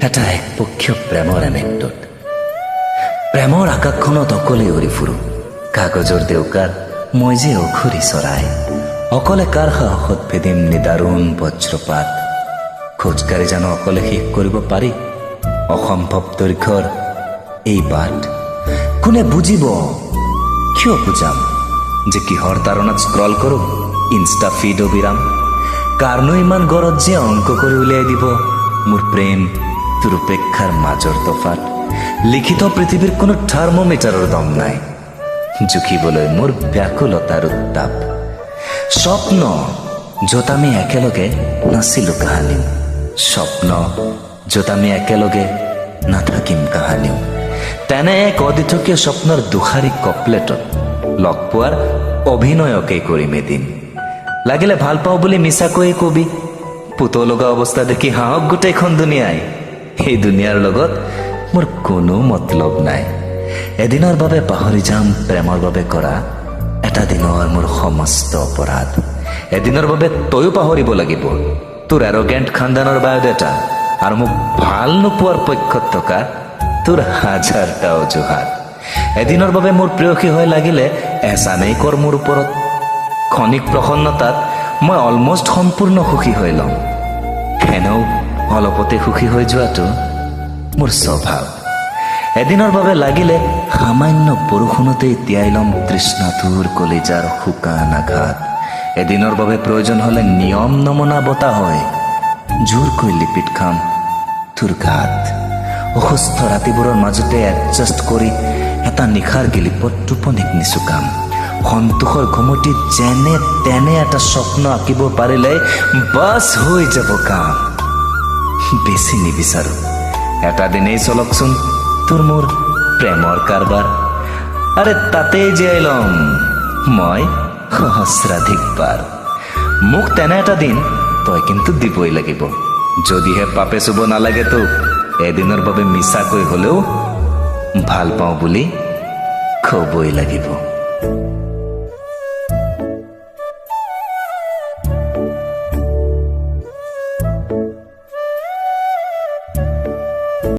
এটা একপক্ষীয় প্ৰেমৰ এনেকডট। প্ৰেমৰ আকাশখনত অকলেই উৰি ফুৰো, কাগজৰ দেউকাৰ মই যে অঘৰী চৰাই। অকলে কাৰ সাহসত ভেদিম নিদাৰুণ বজ্ৰপাত? খোজকাঢ়ি জানো অকলে শেষ কৰিব পাৰি অসম্ভৱ দৈৰ্ঘ্যৰ এই বাট? কোনে বুজিব, কিয় বুজাম যে কিহৰ তাৰণাত স্ক্ৰল কৰোঁ ইনষ্টা ফিড অবিৰাম? কাৰনো ইমান গৰজ যে অংক কৰি উলিয়াই দিব মোৰ প্ৰেম তোৰ উপেক্ষাৰ মাজৰ তফাত? লিখিত পৃথিৱীৰ কোনো থাৰ্মোমিটাৰৰ দম নাই জুখিবলৈ মোৰ ব্যাকুলতাৰ উত্তাপ। স্বপ্ন য'ত আমি একেলগে নাছিলো কাহানিও, স্বপ্ন য'ত আমি একেলগে নাথাকিম কাহানিও, তেনে এক অদিঠকীয় স্বপ্নৰ দুষাৰি কপলেটত লগ পোৱাৰ অভিনয়কেই কৰিম এদিন। লাগিলে ভাল পাওঁ বুলি মিছাকৈয়ে কবি, পুতৌ লগা অৱস্থা দেখি হাঁহক গোটেইখন দুনিয়াই। এই দুনিয়াৰ লগত মোৰ কোনো মতলব নাই। এদিনৰ বাবে পাহৰি যাম প্ৰেমৰ বাবে কৰা এটা দিনৰ মোৰ সমস্ত অপৰাধ। এদিনৰ বাবে তয়ো পাহৰিব লাগিব তোৰ এৰগেণ্ট খানদানৰ বায়'ডাটা আৰু মোক ভাল নোপোৱাৰ পক্ষত থকা তোৰ হাজাৰটা অজুহাত। এদিনৰ বাবে মোৰ প্ৰেয়সী হৈ লাগিলে এচানেই কৰ মোৰ ওপৰত। ক্ষণিক প্ৰসন্নতাত মই অলমষ্ট সম্পূৰ্ণ সুখী হৈ ল'ম। এনেও অলপতে সুখী হৈ যোৱাটো মোৰ স্বভাৱ। এদিনৰ বাবে লাগিলে সামান্য বৰষুণতেই তিয়াই ল'ম তৃষ্ণাতুৰ কলিজাৰ শুকান আঘাত। এদিনৰ বাবে প্ৰয়োজন হ'লে নিয়ম নমনা বতাহ হয় জোৰকৈ লিপিট খাম তোৰ গাত। অসুস্থ ৰাতিবোৰৰ মাজতে এডজাষ্ট কৰি এটা নিশাৰ গিলিপত টোপনিক নিচুকাম। সন্তোষৰ ঘুমটিত যেনে তেনে এটা স্বপ্ন আঁকিব পাৰিলে বাছ, হৈ যাব কাম। বেছি নিবিচাৰো, এটা দিনেই চলকচোন তোৰ মোৰ প্ৰেমৰ কাৰবাৰ। আৰে, তাতেই জীয়াই ল'ম মই সহস্ৰাধিকবাৰ। মোক তেনে এটা দিন তই কিন্তু দিবই লাগিব, যদিহে পাপে চুব নালাগে তোক এদিনৰ বাবে মিছাকৈ হলেও ভাল পাওঁ বুলি কবই লাগিব।